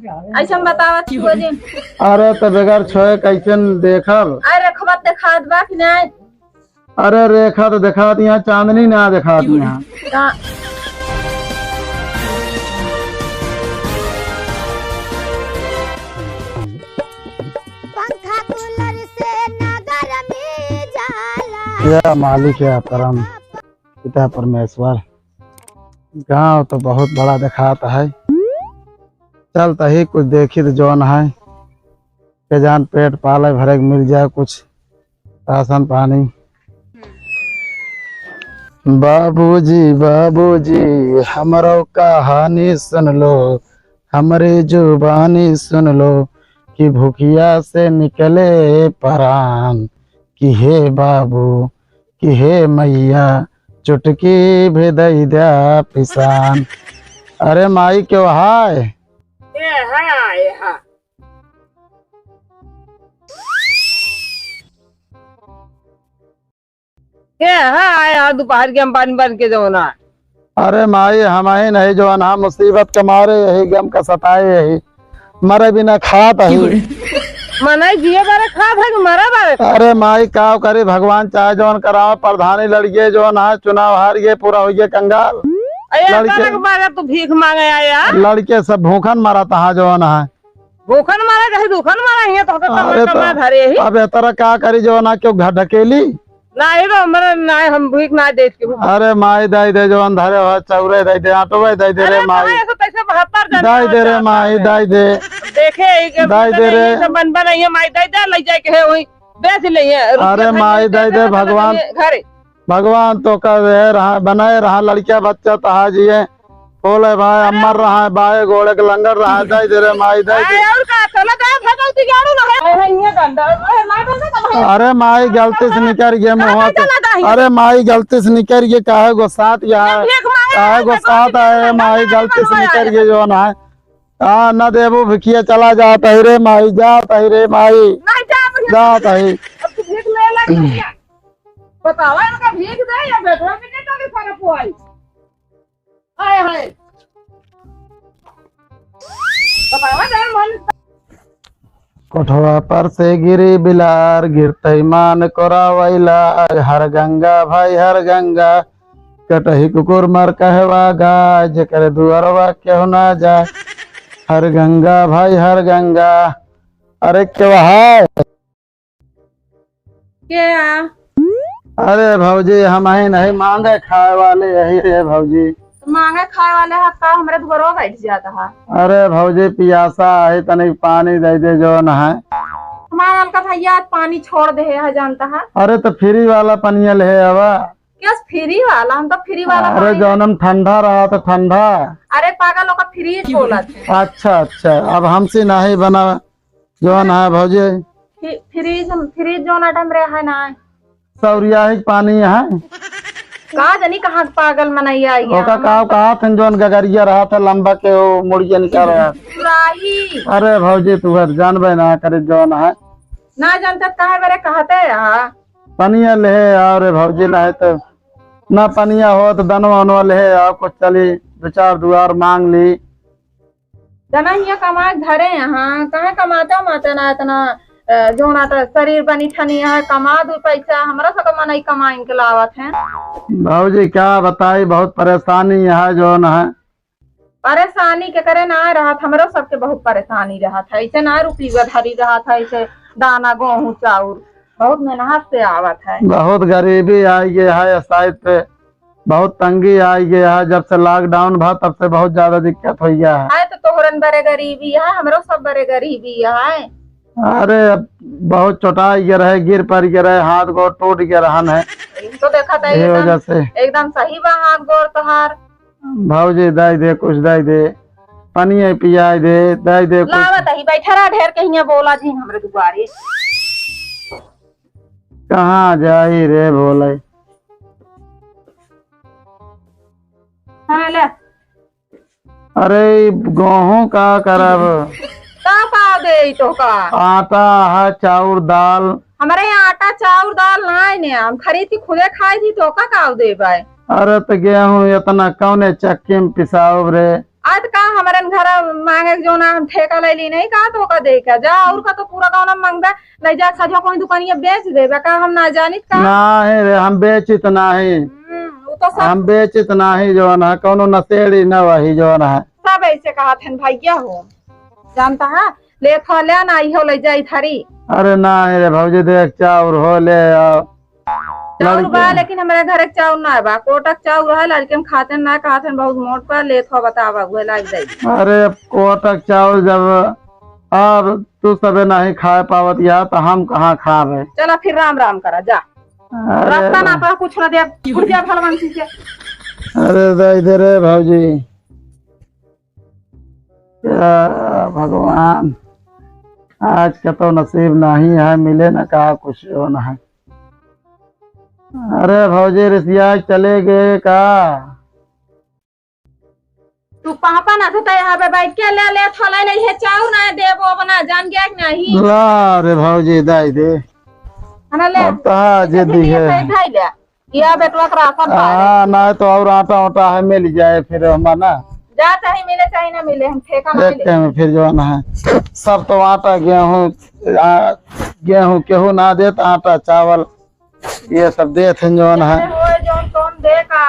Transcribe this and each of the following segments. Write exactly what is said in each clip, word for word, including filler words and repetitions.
ऐसे हम बतावत छुए दिन। अरे तो बगैर छुए कैसन देखब? अरे रेखवा देखात बा कि नहीं? अरे रेखा तो देखात यहाँ, चांदनी ना देखात यहाँ। का? पंखा कूलर से ना गरमी जाला। या मालिक, या परम पिता परमेश्वर, गांव तो बहुत बड़ा देखात है। चल तही कुछ देखी तो जौन है, के जान पेट पाले भरे के मिल जाए कुछ राशन पानी। बाबूजी, बाबूजी, हमरो कहानी सुन लो, हमरे जुबानी सुन लो, कि भुखिया से निकले परान, कि हे बाबू, कि हे मैया, चुटकी भी दई द्या पिसान। अरे माई, क्यों हाय? ए, हाँ, ए, हाँ। के है आया दोपहर के हम पानी बन के जौना? अरे माई, हम ही नहीं जौन, हम मुसीबत के मारे यही गम का सताए यही मरे बिना खात ही। मनई जिए बारे खात है कि मरे बारे खात? अरे माई, का करी, भगवान चाहे जौन करावे, प्रधानी लड़िए जौन है, चुनाव हार गए, पूरा हो गए कंगाल। अरे लड़के, अचानक बारे तू भीख मांगे आया? लड़के सब भूखन मरत है जौन है। भूखन मारा चाहे दुखन मारा, हियां तो होता अरे टमाटर तो ना धरे ही। अब ए तरह का करी जो ना क्यों घर ढकेली? नाही रो, हमरे नाही, हम भीख ना देत के। अरे माई दई दे, जवन धरे हो, चौरे दई दे, आटवे दई दे रे अरे माई। माई, ऐसे कैसे बहत्तर जन दई दे रे जाता माई, है? दई दे। देखे, ई के दई दे रे। ये सब बन बन, ये माई दई दे, ले जाए के है, वही बेच ले, ये रुपया अरे खाली माई दे दई दे, दे, भगवान। ये घरे। भगवान तो का दे रहा, बनाए रहा, लड़किया बच्चा तहा जिए। बोले भाई, अरे अमर रहा है, बाए गोड़े के लंगर रहा है, दई दे रे माई, दई दे। अरे और का, चला जाए, भगवती गाड़ू ना है। अरे, ये गंदा, अरे, ना गंदा तो है। अरे माई, गलती से निकर गए मुँह से। चला जाए। अरे माई, गलती से निकर गए, काहे गुस्सात यहाँ? भीख मांगे काहे गुस्सात है, माई, गलती से निकर गए जो ना है। हाँ, ना देबू भिखिया, चला जात है रे माई, जात है रे माई। नहीं जात है। जात है। अब तू भीख ले ले, बतावा, इनका भीख दे या बेटवा के नहीं तो फर्क हुआ है। हाय, हाय। बतावा, जरा मन कोठवा पर से गिरी बिलार, गिरतई मान कोरावैला, हर गंगा भाई हर गंगा, कटही कुकुर मर कहवा गाय, जेकर दुआरवा केहू ना जाए, हर गंगा भाई हर गंगा। अरे के है? के आ? अरे भौजी, हम ही नहीं मांगे खाए वाले यही रे भौजी। तो मांगे खाए वाले है का, हमरे दुआरवा बैठ जाता है। अरे भौजी, पियासा है, तनिक पानी दे दे जो न है। हमारा अलका भैया आज पानी छोड़ दे है, जानता है। अरे तो फ्री वाला पनिया ले आवा। क्या फ्री वाला? हम तो फ्री वाला अरे पानी जौन हम ठंडा रहा तो ठंडा। अरे पागल, ओका फ्रिज बोला थे। अच्छा, अच्छा, अब हमसे नहीं बना। जौन है भौजी। फ्रि-, फ्रिज, फ्रिज जौन आइटम रहे है ना। सौरिया है कि पानी है? का जानी कहाँ के पागल मनैया आई है। ओका का कहा थे जौन गगरिया रहा था लंबा के वो मुड़िया निकाल रहा था। चुराही। अरे भौजी तू हर जानबे ना करे जौन है। ना जानते तो काहे बरे कहते यहाँ। पनिया ले आओ रे भौजी, ना है तो ना पनिया हो तो दनवा उनवा ले आओ, कुछ चली दो चार दुआर मांग ली। जना हियाँ कमा के धरे हैं, हाँ, कहाँ कमाते उमाते ना इतना, अ, जोना तो शरीर बनी ठनी है, कमा दू पैसा, हमरा सब तो मनई कमाइन के लावत है। भौजी, क्या बताई, बहुत परेशानी है, जौन है। परेशानी के करे ना रहत, हमरो सबके बहुत परेशानी रहत है, ऐसे ना रुपया धरी रहत है, ऐसे दाना, गेहूं, चाउर बहुत मेहनत से आवत है। बहुत गरीबी आई गई है, शायद पे बहुत तंगी आई गया है, जब से लॉकडाउन भा तब से बहुत ज्यादा दिक्कत हो गया है। है तो तोहरन बरे गरीबी है, हमरो सब बरे गरीबी है। अरे अब बहुत चोटाई गया रहे, गिर पड़ गया रहे, हाथ गोड़ टूट गया रहन है। तो देखा था ये एकदम, वजह से। एकदम सही बा हाथ गोड़ तोहार। भौजी दाई दे, कुछ दाई दे, पानी है पियाई दे, दाई दे कुछ। लावत ही बैठा रहा ढेर कहीं बोला जी हमरे दुआरे। कहाँ जाई रे भोले। हाँ, ले। अरे, ई गेहूं का करब? का, का दे ई तो का? आटा है, चाउर, दाल। हमरे यहाँ आटा, चाउर, दाल नाई ने, हम खरीद के खुदे खाई थी, तो का, का देबै? अरे, तो गेहूं इतना कौने चक्की में पिसाउब रे? आज का हमरन घर मांगे के जौन हम ठेका ले ली नहीं का, तो ओका दे के जा, और का तो पूरा गाँव में मांगबे, नहीं जा सजा कोई दुकानिया बेच देबे का, हम ना जानित का। नाही रे, हम बेचित नाही। हम्म, वो तो सब हम बेचित नाही, जौन है कौनो नशेड़ी न वही जौन है। सब ऐसे कहत हन भैया हो, जानता है, ले खा ले ना, इहो ले जाई थारी। अरे नाही रे भौजी, देख चाउर हो ले आ। चाउर लड़के बा, लेकिन हमारे घर के चाउर ना बा, कोटक चाउर है, लड़के में खाते ना, कहते हैं बहुत मोट बा, ले खा बतावा, उहे लाग जाई। अरे कोटक चाउर जब अब तू सबे नाही खाए पावत या, तो हम कहाँ खावे? चला फिर राम राम करा जा। अरे रास्ता ना पा कुछ ना दे, उठ जा भलवान जी से। अरे दे दे रे भौजी। या भगवान, आज का तो नसीब नाही है, मिले न का कुछ होना है। अरे भौजी, रिसिया चले गए का? तू पापा ना तो यहाँ पे बैठ के ले ले, थोड़ा ले ये चाउर ना देबो अपना जान गया कि नहीं? ला रे भौजी, दाई दे। है ना, ले। अब तो हाँ, जे दी है। सही खाई ले। या बेटवा के राशन पा ले। हाँ, ना तो और आटा वाटा है, मिल जाए फिर हम ना। जा, चाहे मिले चाहे ना मिले, हम ठेका ना देख ले। के हम फिर जौन है, सब तो आटा, गेहूँ, आ, गेहूँ केहू ना देत, आटा चावल ये सब देत हैं जौन है। अरे होए जौन तौन दे का,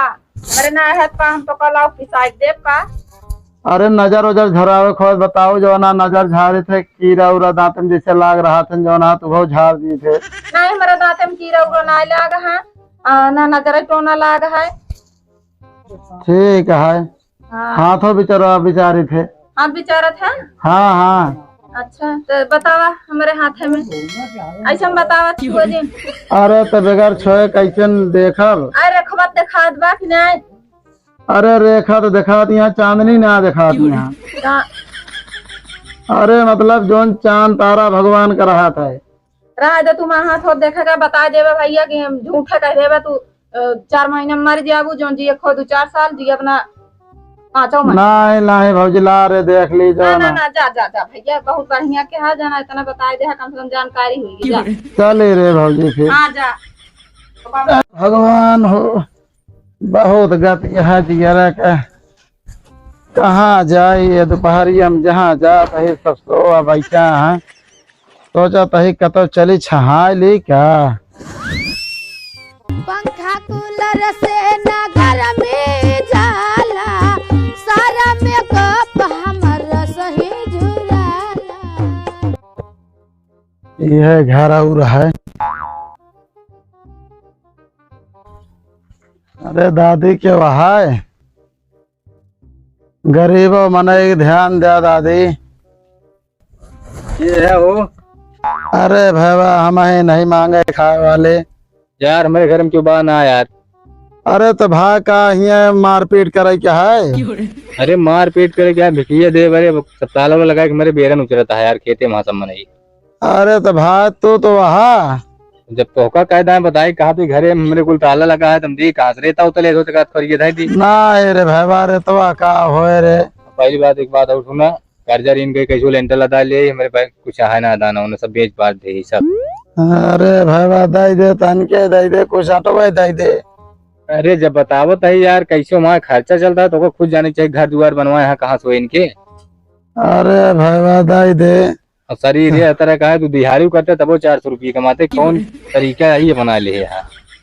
अरे ना है का, हम तो कल आओ पिसाई देब का। अरे नजर उजर झरावे खोज बताओ, जौन है नजर झारे थे, कीड़ा उड़ा दांत में जैसे लाग रहा थे, जौन है तो बहुत झाड़ दी थे। नहीं, हमारा दांत में कीड़ा उड़ा ना लाग है, आ, ना नजर टोना लाग है। ठीक है। हाँ। हाथों बिचारा बिचारी थे। हाथ बिचारा था? हाँ, हाँ। अच्छा, तो बतावा हमारे हाथ में। ऐसे हम बतावा थी वो दिन। अरे तो बगैर छोए कैसन देखब? अरे रेखवा देखात बा कि नहीं? अरे रेखा तो देखात यहाँ, चांदनी ना देखात यहाँ। का? अरे मतलब जौन चांद तारा भगवान का रहा था। रह दे, तुम हाथ होत देखे का बता देबे भैया कि हम झूठे कह देबे तू, अ, चार महीना में मर जाबू, जौन जिए खो दू चार साल, जिए अपना पाँचों महीना। नहीं, नहीं भौजी, ला रे, देख ली ना, जाओ ना, ना। ना, जा, जा, जा भैया, बहुत बढ़िया के है, जाना इतना बताए दे, कम से कम जानकारी हुई, जा। चले रे भौजी फिर। हाँ, जा। भगवान हो, बहुत गति है जियरा का। कहाँ जाई ये दुपहरिया में, जहाँ जात है सब सोवा बैठा है। सोचत ही कतौ चली छहाई ली का? पंखा कूलर से ना गरमी जाला, सारा मेकअप हमर सही झुराला। यह घर और है। अरे दादी के वहाय, गरीबो मनई के ध्यान द्या दादी। ये है हो। अरे भैया, हम ही नहीं मांगे खाए वाले। यार, हमारे घर में क्यों बा ना यार? अरे तो भा का हियाँ मारपीट करे क्या है? अरे मारपीट करे क्या, भिखिया दे बरे, सब ताला वाला लगा के हमारे बेरन उचरता है यार, खेते में सब मनई। अरे तो भाई तू तो वहा। जब तोहका कायदा में बताई, कहा तू घरे में हमरे कुल ताला लगा है, तुम दी कहाँ से रेता उतले हो तक थोड़ी ये धाई दी। ना, ए रे भाई, बारे तो का होए रे। पहली बात, एक बात और सुना, कर्जा ऋण के कैसे लेंटर लदा ले, हमरे पास कुछ है ना दाना, उन्हें सब बेच बांट दे, सब। अरे भाई, बा, दई दे, तन के दई दे, कुछ अटवाई दई दे। अरे जब बतावत है यार, कैसे वहाँ खर्चा चलता है, तो ओकर खुद जाने के चाहिए, घर दुआर बनवाए हैं कहाँ से इनके। अरे भाई, बा, दई दे। अब शरीर ये तरह का है, तू दिहाड़ी करते तबो चार सौ रुपये कमाते, कौन तरीका है ये बना ले है?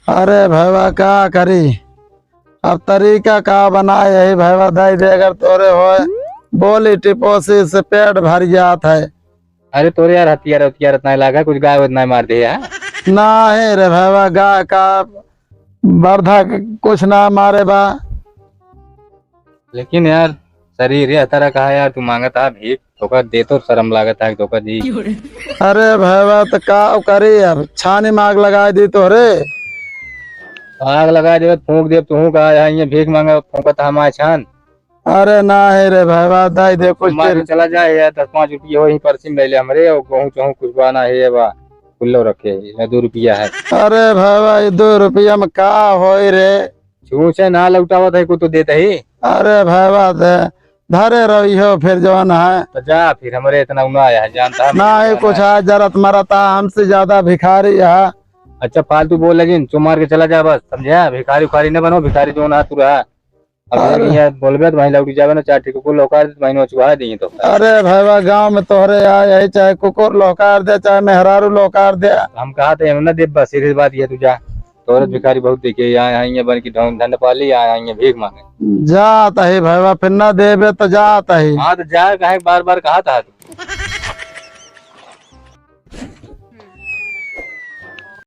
अरे भैया का करी, अब तरीका का बनाए, यही भैया दई दे, अगर तोरे होए बोली टिपोसी से पेट भर जात है। अरे तोरे यार हथियार उथियार इतना लागा, कुछ गाय उतना मार दे है। ना है रे भैया, गाय का बर्धा कुछ ना मारे बा। लेकिन यार, शरीर ये तरह का है यार, तू मांगत आ भीख, तोका दे तो शर्म लागत है, तोका दी। अरे भैया, तो का करी अब, छानी में आग लगा दी तोहरे। आग लगा देबे, फूंक देब, तू का यहाँ ये भीख मांगे, फूंकत हमारे छान। अरे ना है रे भैया, दई दे कुछ मार तेरे। चला जाए यार, दस पाँच रुपये हो ही पर्ची में ले ले हमरे, और कहूँ चहूँ कुछ बा ना है बा, खुल्लो रखे, ये दो रुपया है। अरे भैया, ये दो रुपया में का होई रे? छूछे ना लौटावत है, को तो देते ही। अरे भाई, बात है, धरे रही हो फिर जवन है। तो जा फिर, हमरे इतना उना आया है, जानता है ना, मैं ही जाना कुछ है। आज जरत मरता, हमसे ज्यादा भिखारी है। अच्छा, फालतू बोल लगिन, चुप मार के चला जा बस, समझे? भिखारी उखारी न बनो, भिखारी जो ना तू रहा। अब अरे। यहाँ बोलबे तो वहीं लौट जाबे ना, चार ठे कुकुर लौकार दे तो वहीं नोचवा देंगे तो। अरे भैया, गाँव में तोहरे आए, आए, चाहे कुकुर लौकार दे, चाहे मेहरारू लौकार दे। हम कहा तो हम ना देब, बस सीधी बात ये, तू जा। तोहरे भिखारी बहुत देखे, यहाँ, यहाँ ये बन की ढोंग ढंड पाली, यहाँ, यहाँ ये भीख मांगे। जात ही भैया, फिर ना देबे तो जात ही। हाँ तो जा, काहे बार बार कहा था तू?